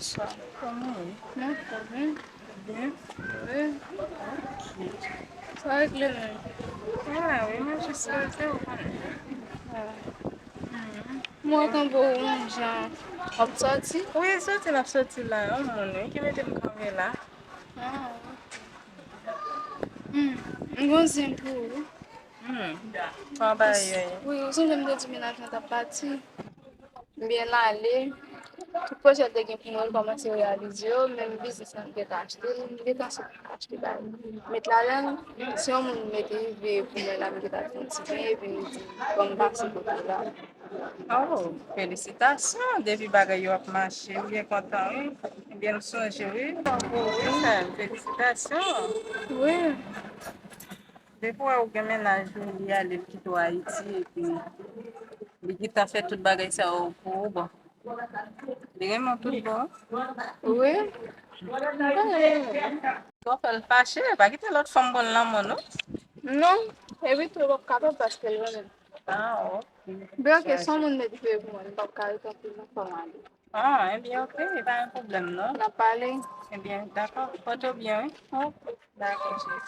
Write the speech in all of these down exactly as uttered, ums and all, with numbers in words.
Bonswa. Kòman w ye? Mwen fò byen. Byen? Wi. Ok. Sa regle menm. Ah, wi, mwen jis rete, ou konnen. Ah. Mhm. Mwen tankou yon jan w ap sòti? Wi, sòti n ap sòti la, yon moun, wi, ki mete m kanpe la. Ah, ok. Hmm, m gon zen pou ou. Hmm, pa bay, wi. Wi, ou sonje m te di w mennaj mwen t ap pati? M byen ale. Tout pwojè l te gen pou mwen, l kòmanse reyalize yo, menm biznis la m gentan achte l, m gentan sot achte ba li. Met ladan l, se yon moun m mete rive pou mwen la, m gentan fè yon ti byen, epi m di, bon, m pase kote w la. Oh, felisitasyon, depi bagay yo ap mache, m byen kontan, wi. M byen sonje, wi. Wi, sè m, felisitasyon. Wi. Depi w wè ou gen mennaj ou, li ale, li kite w Ayiti, epi li gentan fè tout bagay sa yo pou ou, bon. Li renmen w tout bon. Wi. Sa w fè l fache, pa kite lòt fanm pran l nan men w, non. Non, epi tou, l p ap kapab paske l renmen m. Ah, ok. Byen ke se yon moun mete pou mwen, m p ap ka rete anpil nan fanm ale. Ah, ebyen, ok, pa gen pwoblèm, non. N ap pale. Ebyen, dakò. Pòte w byen, wi. Ok. Dakò, cheri.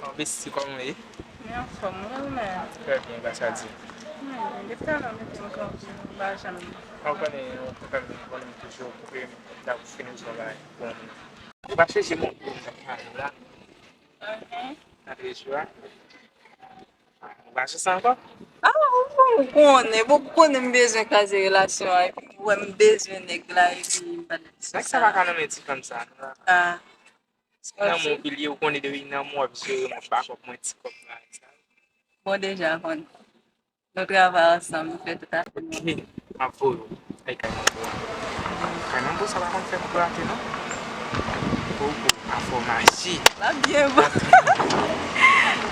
Bon, besti, kòman w ye? Mwen anfòm, wi, ou menm? Trè byen, gras a Dye. Hmm, depi talè w mete m kanpe, ou pa janm. Ou konnen, ou konnen, ou konnen m toujou okipe, m ta fini travay. Bon, ou pa chèche moun pou m t ap pale la. Mhm. Nan trezor a. Ou pa sou sa ankò? Ah, ou konnen, bon, ou konnen m bezwen kraze relasyon an, epi ou wè m bezwen nèg la, epi m pa t sou sa. Nèg sa pa ka nan men ti fanm sa, non. Ah. Si nan men w pi l ye, ou konnen depi nan men w ap jere m, ap bakòp mwen ti kòb la, sa. Bon, deja, konnen. Nou travay ansanm, nou fè tout afè nou. Ok, m ap voye w. Ay, kay manbo a. Kay manbo sa pa konn fè m plante, non. Popo, afè w mache. L ap byen bon.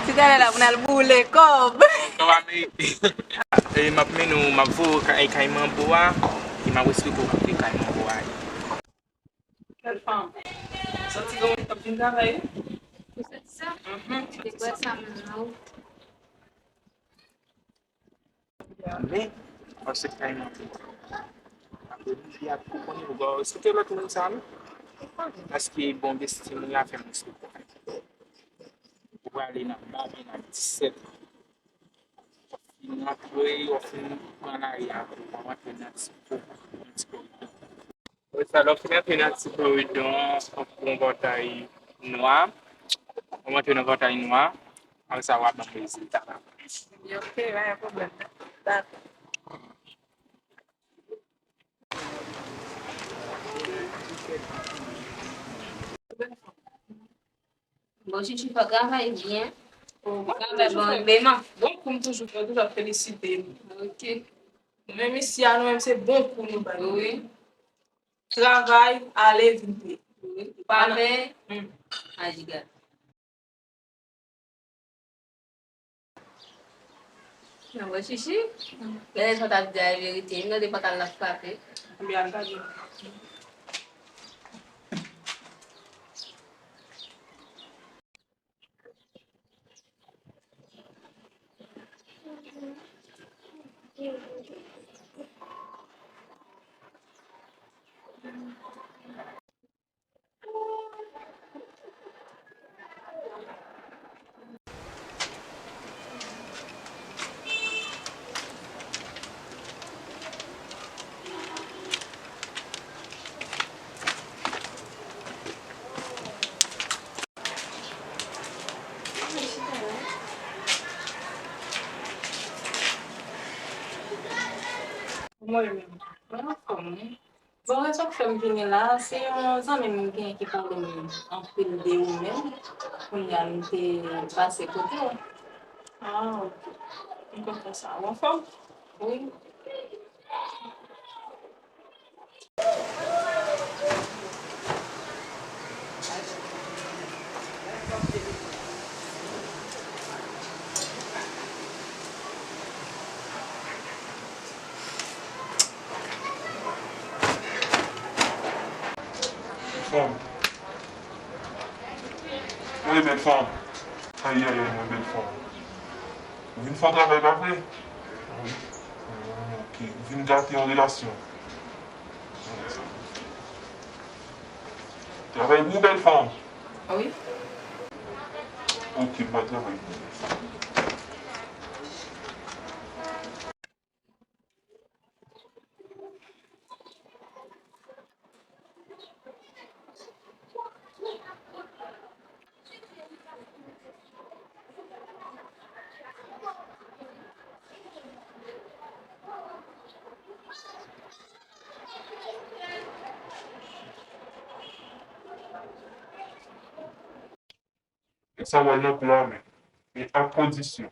Ti talè la, pou n al boule kòb. Kòb Ameriken. E, m ap mennen w, m ap voye w kay, kay manbo a. E m ap esplike w kote kay manbo a ye. Kèl fanm? Santi gen moun k ap vin travay, wi. Ou santi sa? Mhm. Te kwè sa menm, non. Men, paske kay manbo a. Apre midi a, ou konnen, ou pa respekte lòt moun sa, non. Paske, bon, besti, moun la fè m respekte. Ou prale nan ba, men nan disèt. W ap fin antre, w ap fin pran lari a, w ap antre nan ti po, nan ti koridò. Apre sa, lè w fin antre nan ti koridò an, w ap pran yon pòtay nwa. W ap antre nan pòtay nwa. Apre sa, w ap ban m rezilta la. Ok, pa gen pwoblèm. Dakò. Bon, Chichi, fò travay byen. Bon, travay bon randman. Bon kou m toujou fè, toujou ap felisite m. Ok. Nou menm isi a, nou menm se bon kou nou bay. Wi. Travay, ale, vin peye. Wi. Pa fè. Hmm. Ajiga. Nan wè Chichi, genlè sa w t ap di a e verite, m tande pantal l ap frape. Ebyen, al gade. Mwen menm, mwen anfòm, wi. Bon, rezon k fè m vini la a, se yon zanmi m gen ki pale m anpil de ou menm. Kounye a m te pase kote w. Ah, ok. M kontan sa. Ou anfòm? Wi. Fanm. Wi, bèl fanm. Ayayay, mwen bèl fanm. Ou vin fè yon travay, pa vre? Wi. Ah, ok. Ou vin gate yon relasyon. Travay pou ou, bèl fanm. Wi. Ok, m ap travay pou ou. E sa w wè nan plan an, men, men ak kondisyon.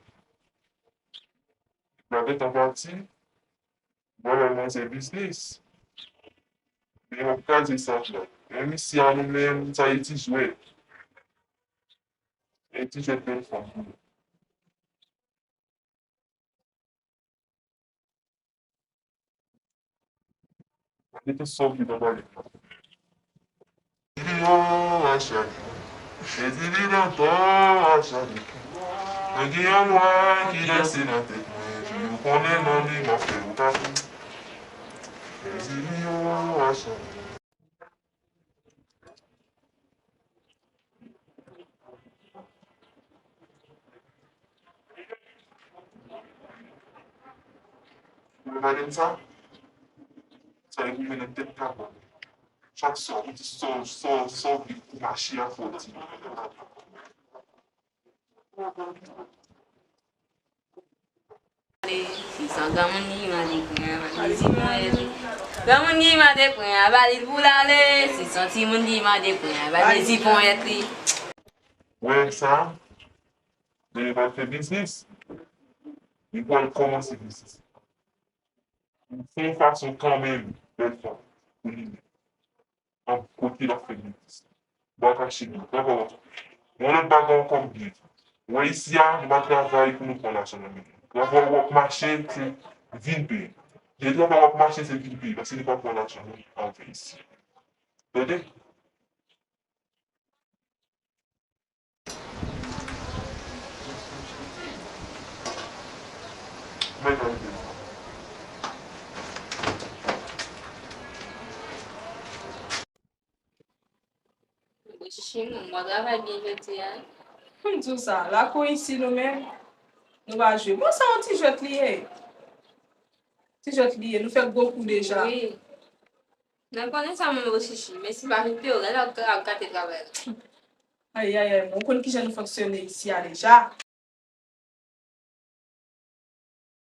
Plan gentan pati, mwen menm mwen se biznis. Men w ap kraze sant lan. Menm isi a nou menm, sa e ti jwèt. E ti jwèt bèl fanm. Mete sòk li nan balèt la. Li yo, a chak. Se di li nan to, a chak. Mwen gen yon lwa ki danse nan tèt mwen, epi ou konnen non li, m ap fè ou kache. Se di li yo, a chak. Ou gade m sa? Sa e pou mennen tèt kabòn. Chak swa ou di sò, sò, sò vin pou mache a fò di. Se san granmoun ki mande pran, pa mezi ponyèt li. Granmoun ki mande pran, pa li l pou l ale. Se san timoun ki mande pran, pa mezi ponyèt li. Wè sa? Demen pral fè biznis. Li pral kòmanse biznis. Li fè yon fason kanmenm, bèl fanm, pou li menm. An kote l ap fè biznis. Ba kache li. Granpa w ap. Yon lòt bagay ankò m gen. Wè isi a, nou pa travay pou nou pran lajan nan men moun. Granpa w ap mache, se vin peye. Lè granpa w ap mache, se vin peye. Paske li pa pran lajan nou anvè isi. Tande? Mentalite sa. Chichi, mwen, mwen travay byen jodi a. M di w sa, lakou isi nou menm, nou pa jwe. Bon, sa yon ti jwèt li ye. Ti jwèt li ye, nou fè gwo kou deja. Wi. Nan konnen sa mwen bo chichi, men si pa vin peye w, gade w ap gate travay la. Ayayay, mwen konn kijan nou fonksyone isi a deja.